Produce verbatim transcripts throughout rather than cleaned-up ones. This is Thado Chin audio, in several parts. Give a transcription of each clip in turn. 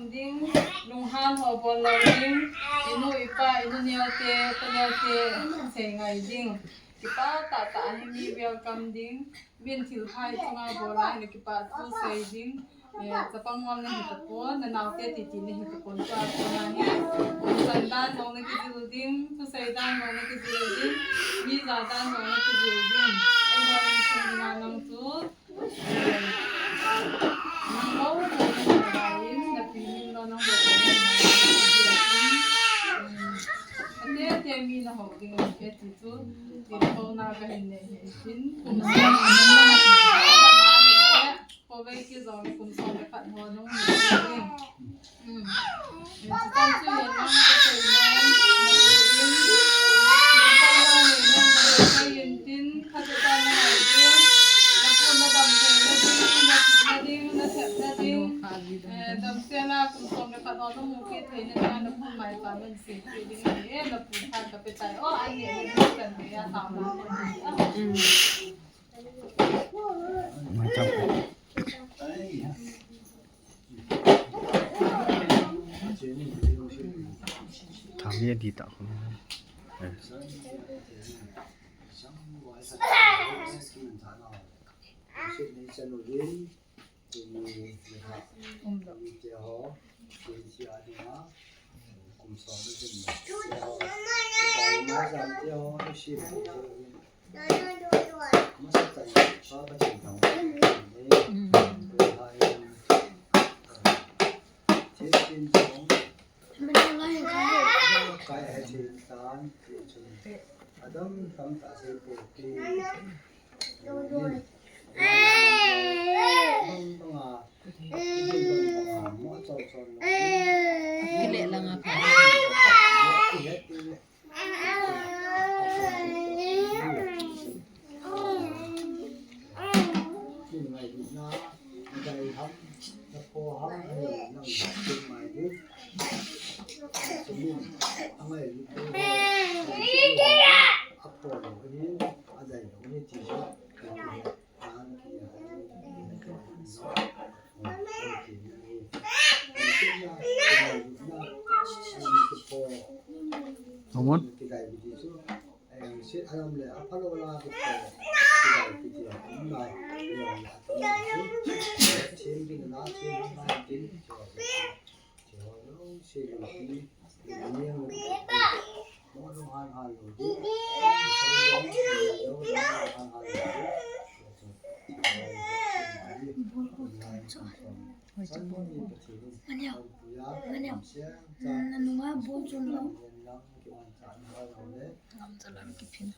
um ding, lunghan ho bol lou ding, inu ipa, inu neote, taneo te, sei ngai ding. Kipa tah tah hi mi welcome ding. Min thil pha hi chunga bol a, na kipa thu sei ding. Eh, chapang ngol na hi tapon, na naote titi na hi tapon, tua kona hi. Umchan dan jong na kijil ding, thusei dan jong na kijil ding, mi ja dan jong na kijil ding. Eiho insung dinga nang chu, eh, nang mo ko na hi lai in, na pi min lo nang mo ko na hi lai in. Ate, ate mi na ho ding, ate ti chu, ti ko na ka hin nei hin tin. Kum sa, kum sa, Khovei kijong kum som le khat ho nung ni ding. Hmm. Chutan chu yen lang ka sei nom, na pu in, na pa na nei nom, na sei in tin, khat chu ta na ngai ding, na pu na dam thei na ding, na thip na ding, na thep na ding. Eh, damsel a kum som le khat ho na mu kit thei na ding, na pu mai pa man sei kit ding ni, eh, na pu khat ka pe tai. Oh, ai ni, ni kan ni ya ta ma. Hmm. Mai chang. Tham ye di ta. Eh. Masat tah in Pa Pathen thangvah in, mm, tu lai in, eh, thil tin jong kai ahi thei tan, ti chun adam tamtah sei pouve. Bang banga, bang banga, mo chol chol lo. Kile langa pa. Amen. Ngam jalan kiphin.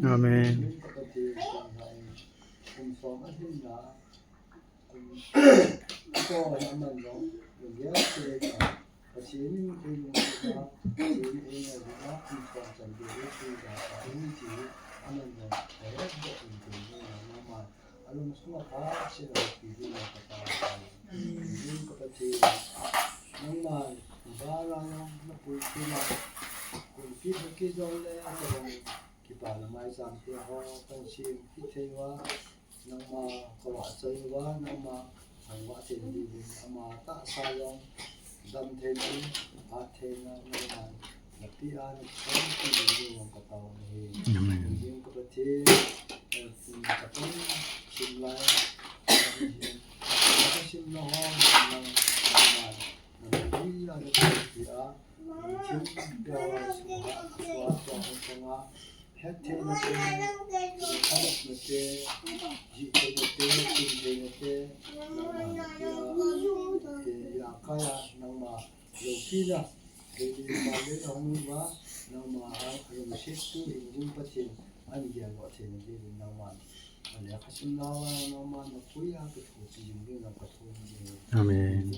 Amen. Nangman, nabara nang napui kina, kumpi buki jong le, kipana mai chang te ho, kan sim kithei uva, nangma kavahchoi uva, nangma thangvah thei dingin, ama tahsa jong, dam theina, phat theina, nangma napi a, napi a, napi ding jong katao nahi. Amen. Ding ka Pathen, eh, kapang, sim lai, kasim na ho, nang, nang, Amen.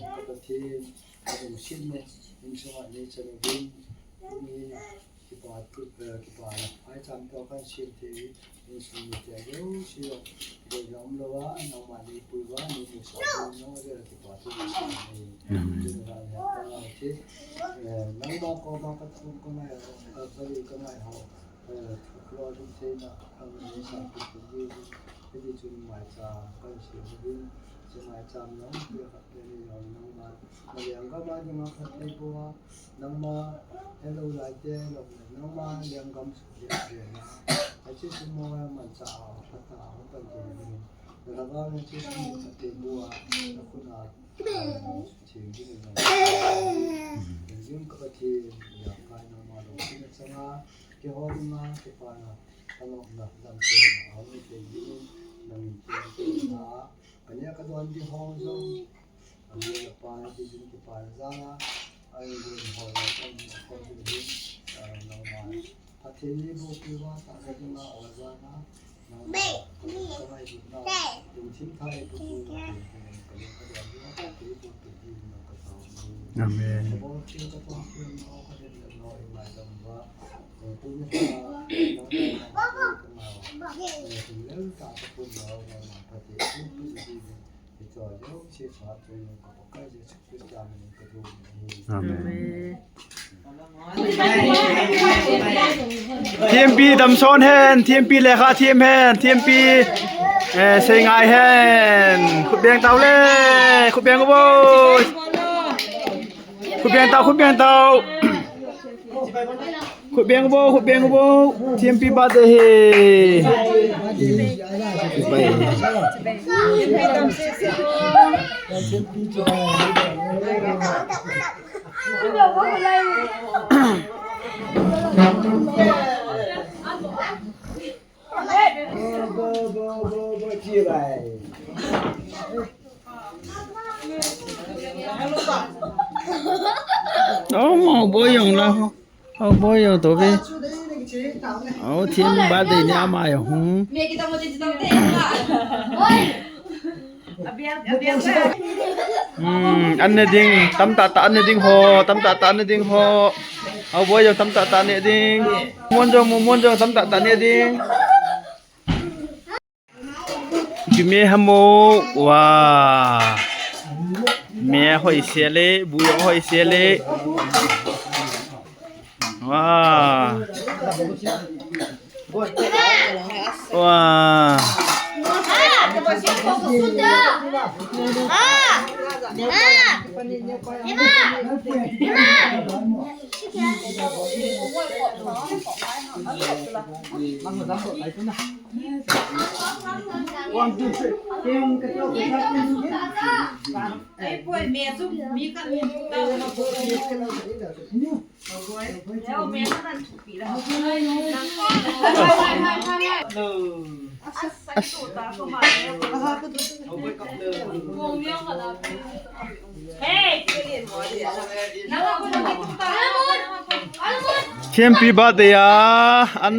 Kipa, eh, kipa, ai cham to kan sim thei, insung mi te yo si yo, dei na um lou a, nangma nei pui uva, nei pui sa, nang a kipa tu. Amen. Nangma koma ka thum ka ngai, ka, ka ngai ho, eh, thuk lo thum thei na, ka ngai sa thum thei. Hiti chun maicham kan siam uvin, hiche maicham nang pia khat le ni jong nangman na lenggam a dinga phatthei boh a, nangma helou laite lou le nangma lenggam suhtheng a, hiche chu mo manchah a phatah a hung pan thei dingin, na lhagao na chu phatthei boh a, na khut a suhtheng dingin nang, Jing ka Pathen, ijakai nangma lungsetna chang a, keiho dinga kipana, ka nopna, damtheina ahung nei thei dingin, na min theng theng a, ka neh ka don ding ho jong, a nu le pa na ding kipana jal a, a ingon ho jong ka min a kon ding hin, nangma phatthei boh piuva, tahsa dinga, a jal a, nangma ka ngailutna, lungthim tha eiboh piuva, ka neh ka don ding a, phatthei boh piu dingin nang ka tao. Amen. Amen. Thempi damson hen, thempi lekha them hen, thempi, eh, seingai hen. Khut beng tau le, khut beng uvo. Khut beng tau, khut beng tau. Khut beng uvo, khut beng uvo. Thempi birthday hi. Oh, mo boy jong la ho. Oh, boy jong to ve. Oh, them birthday ni ama jong. Hmm. Hmm, an ne ding, tamtah tah an ne ding ho, tamtah tah an ne ding ho. Au boy jong tamtah tah ne ding. Mon jong, mon jong tamtah tah ne ding. Jime hamo, wa. Me hoi sele, bu hoi sele. Wa. Wa. Thempi birthday a an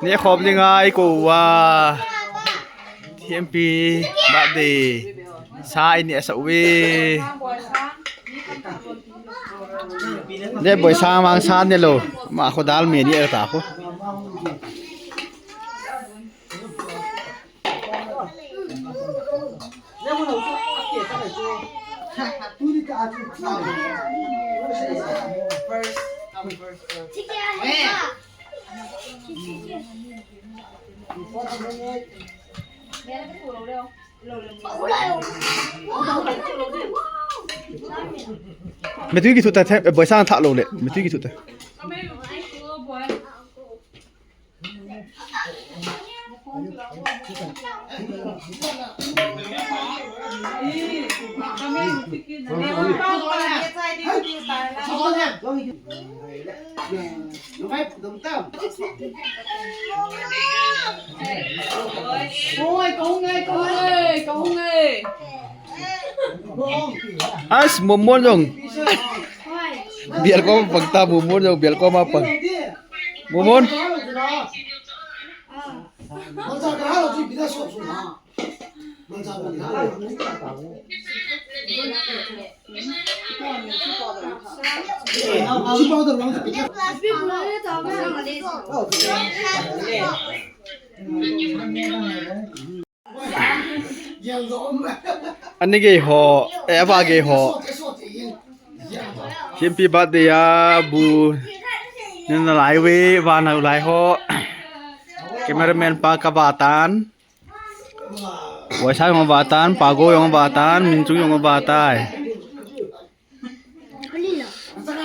neh khom ding a i kou uva. Thempi birthday sa i neh sah uve. Deboi sang mang sa ne lou. Ama kho dalmi ni er ta kho. Metui kithut ta, boisang thah lou le, metui kithut ta. As, Momon jong. Biar ko pang ta, Momon jong, biar ko ma pang. Momon. Ani gei ho, eh, ava gei ho. Thempi birthday a bu. Nina lai ve, va na lai ho. Cameraman pa kavatan. Waisang jong vatan, Pago jong vatan, Minchung jong vatan.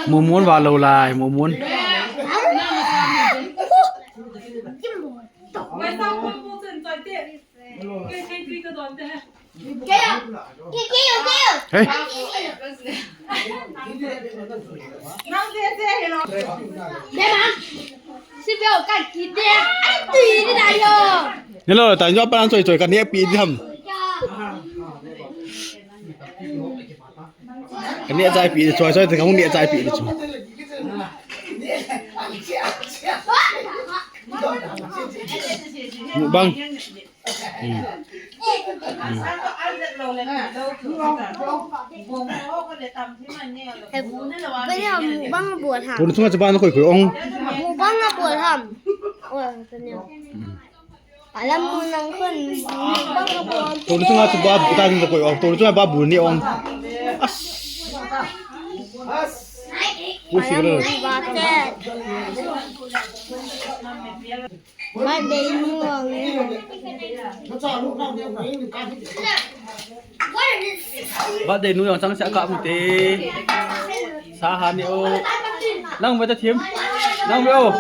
Mumun va lou lai, Mumun. Hey. Hello, ta nyo pa nang choi choi ka neh pi di ham. Ka neh chai pi di choi choi ta ka hung neh chai pi di chu. Mukbang. Hmm. Hmm. Hey, kaya mukbang buat ham. Tuni chunga chuba na koi koi ong. Mukbang buat ham. Oh, tanya. Hmm. Alam mo nang kun, mukbang buat. Tuni chunga chuba buta ni koi ong. Tuni chunga ba bu ni ong. As. Pusi lo. Alam mo buat. Birthday nu ang e. Birthday nu ang chang sia ka mu te. Sa ha ni o. Nang beta thim. Nang be o.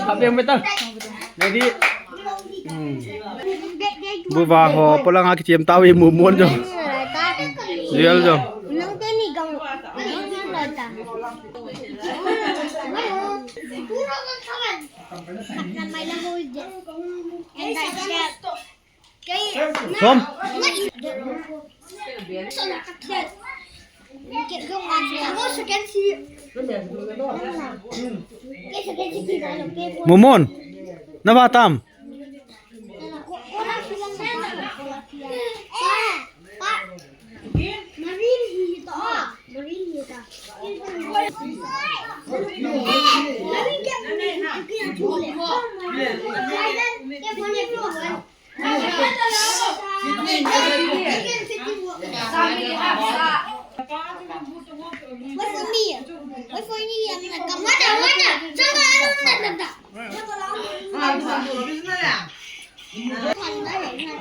Ha be beta. Ready. Hmm. Buva ho, polang a kichim tau i Mumun jong. Real jong. Nang te ni gang. Som. Mumun. Na va tam.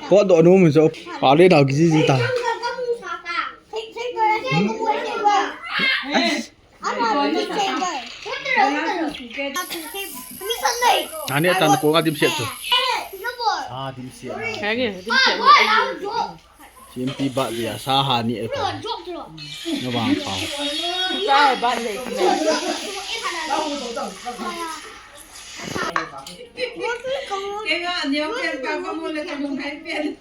Ko do nu mun so. Pa le dau ki ji ji ta. Ani atan ko nga dim siat chu. Ah, dim siat. Kaya dim siat. Chimpi bat dia sa ha ni e ko. Na bang pau. Sa bat le. Kaya ni ang pen pa ko mo le ka mo hai pen.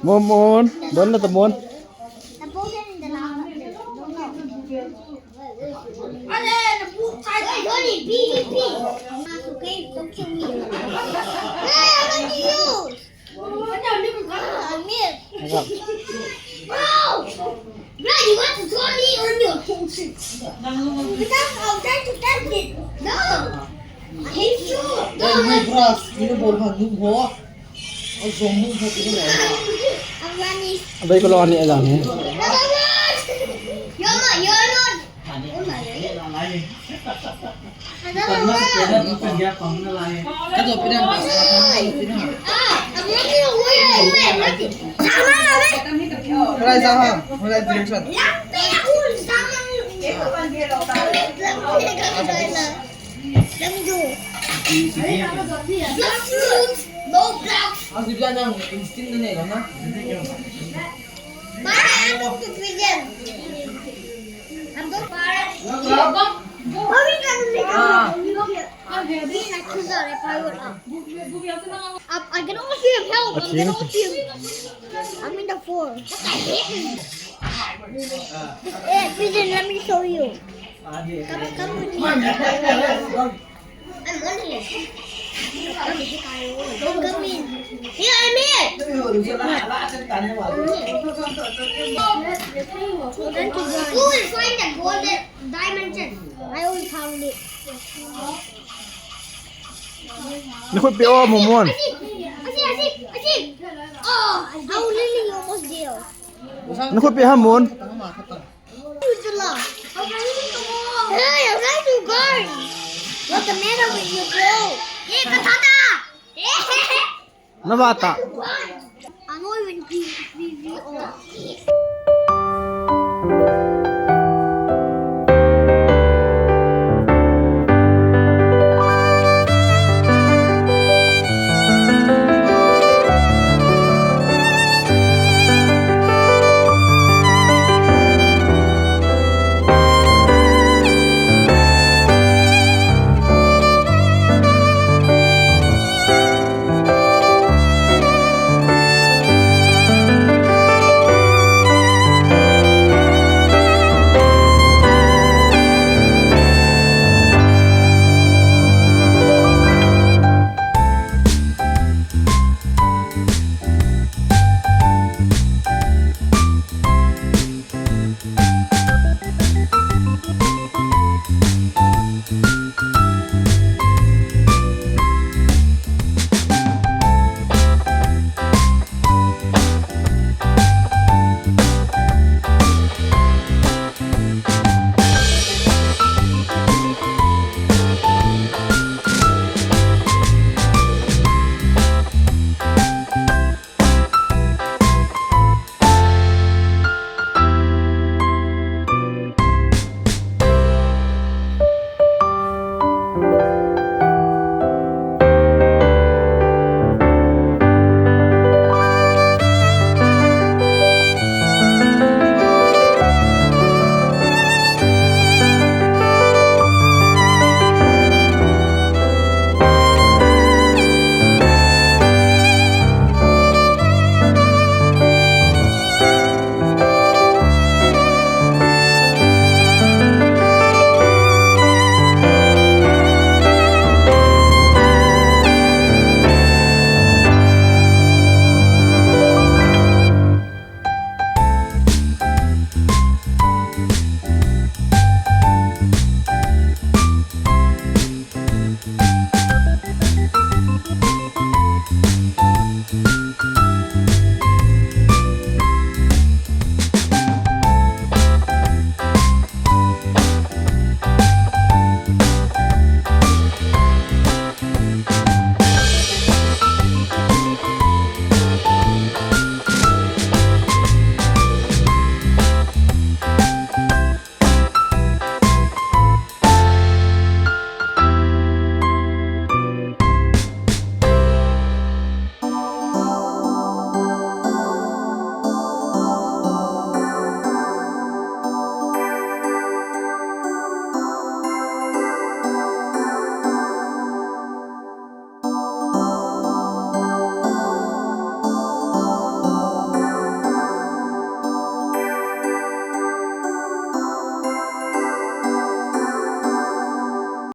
Mumun, bon na ta Mun. Bro! Bro, you want to throw me on your potion? Because I'll try to catch it. No! I hate you! No! Hey, bro, you know what? Abei ko lo ani ajang he. You're not, you're not. Hola, Zahang. Hola, direction. Ang bigla ng instinct na nila, ha? Ah. I can only see him help. I'm gonna see him. I'm in the four. What the heck? Eh, Pigeon, let me show you. Come, come with me. I'm on here. Come in. Here, I'm here. Who will find the golden diamond chest? I will found it. Nakhut peh o, Momon. I see, I see, I see, I see. Oh, how Lily almost there. Nakhut peh o, Momon. Hey, I'm trying to guard. What's the matter with you, bro? Hey, Katana. Nabata. I know even P V O.